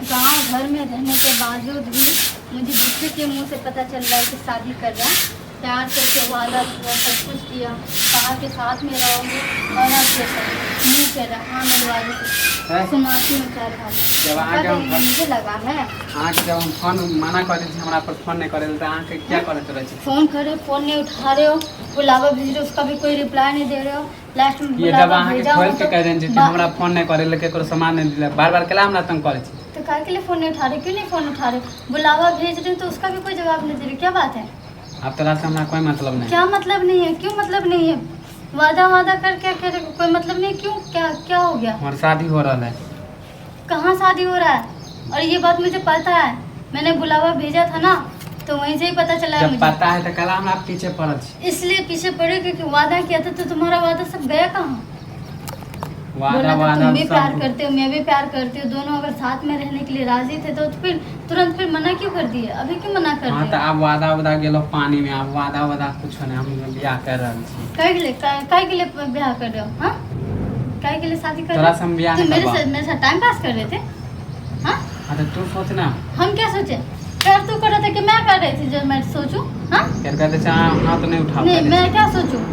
गांव घर में रहने के बावजूद भी मुझे दूसरे के मुंह से पता चल रहा है कि शादी कर रहा है। प्यार करके वादा किया, सब कुछ किया, कहा के साथ में रहोगे और अब जैसा मुँह कर रहा। हाँ मेरे वादे से हैं? सुनाती हूँ चार भाई। जब अहाँके हम मुझे लगा है। अहाँके जब हम फोन मना कऽ दै छी हमरा पर फोन नहि करै लए तऽ अहाँके किया करैत रहै छी? फोन कर रहे हो, फोन नहीं उठा रहे हो, बुलावा भेज रहे हो, उसका भी कोई रिप्लाई नहीं दे रहे हो। लास्ट में ये जब बुलावा अहाँके भेजा खोलि हूँ के तो कहि देने छी कि हमरा फोन नहि करै लए, केकरो सामान नहि दिला, बार बार केला हमरा तंग करै छी? तो काहे के लिए फोन नहीं उठा रहे? क्यों नहीं फोन उठा रहे? बुलावा भेज रहे हो तो उसका भी कोई जवाब नहीं दे रहे, क्या बात है? आब तोरा से हमरा कोई मतलब नहीं। क्या मतलब नहीं है? क्यों मतलब नहीं है? वादा वादा कर क्या कह रहे, कोई मतलब नहीं? क्यों, क्या क्या हो गया? हमर शादी हो रहल है। कहाँ शादी हो रहा है? और ये बात मुझे पता है, मैंने बुलावा भेजा था ना तो वहीं से ही पता चला है जब मुझे। पता है तऽ कला हमरा पीछे पड़ल छी? इसलिए पीछे पड़े क्योंकि वादा किया था, तो तुम्हारा वादा सब गया कहाँ? वादा बोला था वादा तुम भी प्यार सब करते हो, मैं भी प्यार करती हूँ, दोनों अगर साथ में रहने के लिए राजी थे तो फिर तुरंत फिर मना क्यों कर दिए? अभी क्यों मना कर हाँ रहे तऽ हो? आब वादा उदा गेलो पानी में, आब वादा उदा कुछो नहीं, हम बियाह कर रहल छी। काहे के लिए, काहे के लिए ब्याह कर रहे हो? हाँ, काहे के लिए शादी कर तोरा रहे से हम हो? बियाह तुम नहीं मेरे करबा। से मेरे साथ टाइम पास कर रहे थे? हाँ। हाँ तऽ तू सोच ना। हम क्या सोचे? प्यार तू कर रहा था कि मैं कर रही थी जो मैं सोचूं? हाँ। फेर कहते छै हाँ हाथ नहीं उठाओ। नहीं, मैं क्या सोचूं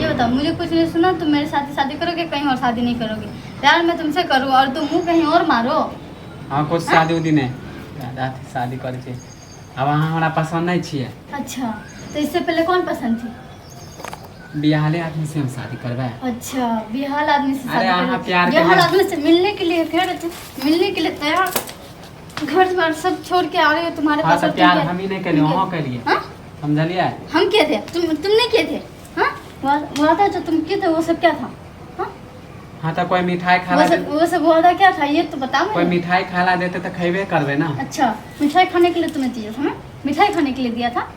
ये बताओ। मुझे कुछ नहीं सुना, तुम मेरे साथ ही शादी करोगे, कहीं और शादी नहीं करोगे। प्यार मैं तुमसे करूँ और तुम मुँह कहीं और मारो? हाँ, कुछ शादी उदी नहीं, दादा शादी करै छै। आब अहाँ हमरा पसन्द नहि छियै। अच्छा, तो इससे पहले कौन पसंद थी? बियाहले आदमी से हम शादी करबै। अच्छा, बिहाल आदमी से अरे शादी अहाँ कर प्यार बिहाल के- आदमी से मिलने के लिए कह रहे थे, मिलने के लिए तैयार, घर द्वार सब छोड़ के आ रहे हो तुम्हारे हाँ पास तऽ और तुम प्यार क्या- हम ही नहि केलियै, अहाँ केलियै। हाँ? समझलियै? हम किए थे? तुमने किए थे? हाँ, वादा जो तुम किए थे वो सब क्या था? हाँ? हाँ तऽ कोई मिठाई वो खाला सब वो सब वादा क्या था ये तो बताओ कोई मुझे। मिठाई खाला देते तऽ खयबे करबै ना। अच्छा, मिठाई खाने के लिए तुम्हें दिया था ना? मिठाई खाने के लिए दिया था?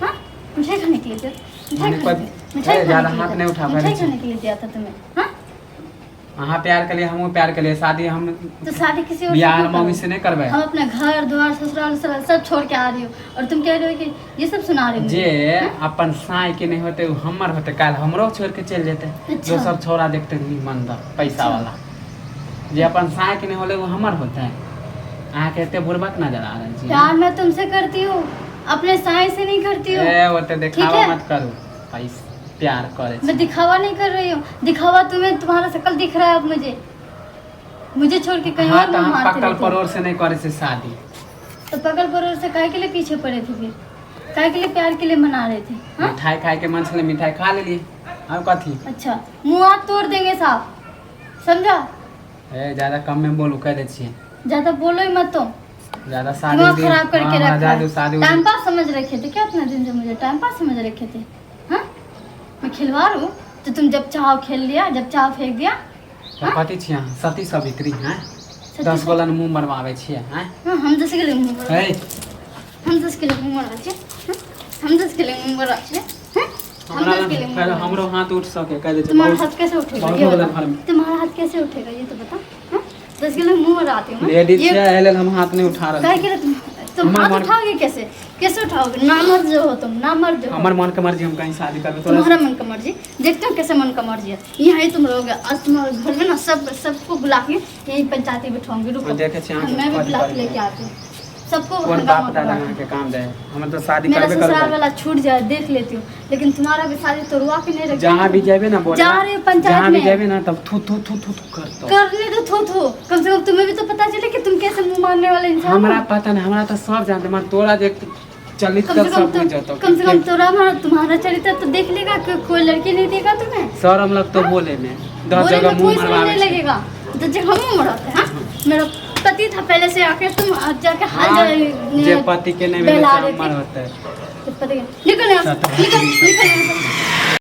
हाँ, मिठाई खाने के लिए दिया, मिठाई मैंने खाने कोई- के लिए- मिठाई ए, खाने ज्यादा के लिए हाथ दिया- नहीं उठा मिठाई पड़े। खाने के लिए दिया था तुम्हें? हाँ। अहाँ प्यार केलियै, हमहूँ प्यार केलियै, शादी हम तो शादी किसी और से बियाह क्यों मम्मी करोगे? से नहीं करबै। हम अपना घर द्वार ससुराल ससुराल सब छोड़ के आ रही हो और तुम कह रहे हो कि ये सब सुना रहे हो जे मुझे। अपन साय के नहीं होते उ हमर होते, काल्हि हमरो छोड़ के चलि जेतै। अच्छा। जो सब छौड़ा देखते निमन द पैसा वाला, जे अपन साय के नहीं होले उ हमर होते। अहाँके एते बुड़बक नजर आ रहल छी। प्यार मैं तुमसे करती हूँ, अपने साय से नहीं करती हूँ। ए ओते देखावा है? मत करू, पैसा प्यार करे मैं छी। दिखावा नहीं कर रही हूँ, दिखावा तुम्हें तुम्हारा शकल दिख रहा है। अब मुझे मुझे छोड़ के कहीं हाँ और तऽ मुँह हम मारते पकल रहते हो। परोर से नहीं करे से शादी। तो पकल परोर से काहे के लिए पीछे पड़े थे फिर? काहे के लिए प्यार के लिए मना रहे थे? हाँ? मिठाई खाए के मन छलै, मिठाई खा लेलियै, आब कथी? अच्छा, मुँह हाथ तोड़ देंगे साहब, समझा? ए ज्यादा कम में बोलू, कह दै छियै। ज्यादा बोलो ही मत तुम। ज्यादा शादी दिमाग उदी- खराब करके हाँ, हाँ, रखा ज्यादा है। शादी उदी- टाइम पास समझ रखे थे क्या इतना दिन से मुझे? टाइम पास समझ रखे थे? हाँ, मैं खिलवाड़ हूँ तो तुम जब चाहो खेल लिया, जब चाहो फेंक दिया। तऽ कथी छियै अहाँ? सती सवित्री हैं? सती 10 गोलन मुँह मरवाबै छियै हैं? हाँ, हम 10 के लिए मुँह मरवा- हे। हम 10 के लिए मुँह मरवा छियै। हाँ, हम 10 के लिए मुँह मरवा छियै। हाँ, हम हमरा 10 के लिए मुँह फेर मरवा हमरो हाथ उठ सके, कह दै छियै। तुम्हारा बहुत हाथ कैसे उठेगा बहुत ये हो गेलै बताओ। घरमे। तुम्हारा हाथ कैसे उठेगा ये तो बताओ। हाँ, 10 के लिए मुँह मरवाती हूँ मैं। लेडीज ये छियै, एहि लेल हम हाथ नहि उठा रहल काहे छी। के लिए तुम हमर हाथ मन- उठाओगे कैसे? कैसे उठाओगे? नामर्द जो हो तुम, नामर्द जो हो। हमर मन के मर्जी, हम कहीं शादी करबै तोरा। तुम्हारा मन का मर्जी, देखते हो कैसे मन का मर्जी है। यहाँ ही तुम रहोगे। आज तुम्हारे घर में ना सब सबको बुला के यहीं पंचायती बिठाऊंगी, रुको। हम देखे छियै अहाँके मैं भी कथी बुला के करबै। लेके आती हूँ सबको। कोन हंगामा बाप दादा करवाती हूँ। अहाँके काम दे? हमर तऽ शादी मेरा करबे ससुराल करबै। वाला छूट जाए देख लेती हूँ, लेकिन तुम्हारा भी शादी तोड़वा के नहीं रखी। जहाँ भी जेबे ना बोले जा रहे हो पंचायत जहाँ भी में। जेबे ना तब थू थू थू थू थू करतो। करने दो थो थो, कम से कम तुम्हें भी तो पता चले कि तुम कैसे मुंह मारने वाले इंसान हो। हमरा पता नहीं, हमरा तो सब जानते, मगर तोरा जे चलित कम से कम सब तो बुझ जतो। कम से कम तोरा तुम्हारा चरित्र तो देख लेगा कि कोई लड़की नहीं देगा तुम्हें। शरम लगतो बोले में, 10 बोले जगह में मुंह कोई शर्म मरवावे नहीं छै। लगेगा तो जब हम मुंह मराते हैं। हाँ? मेरा पति था पहले से आके तुम आज जाके हाल हाँ, जे पति के नहीं भेलै बहला से रहे हमर थे। होतै। तो पति के- निकल यहाँ से, निकल निकल यहाँ से।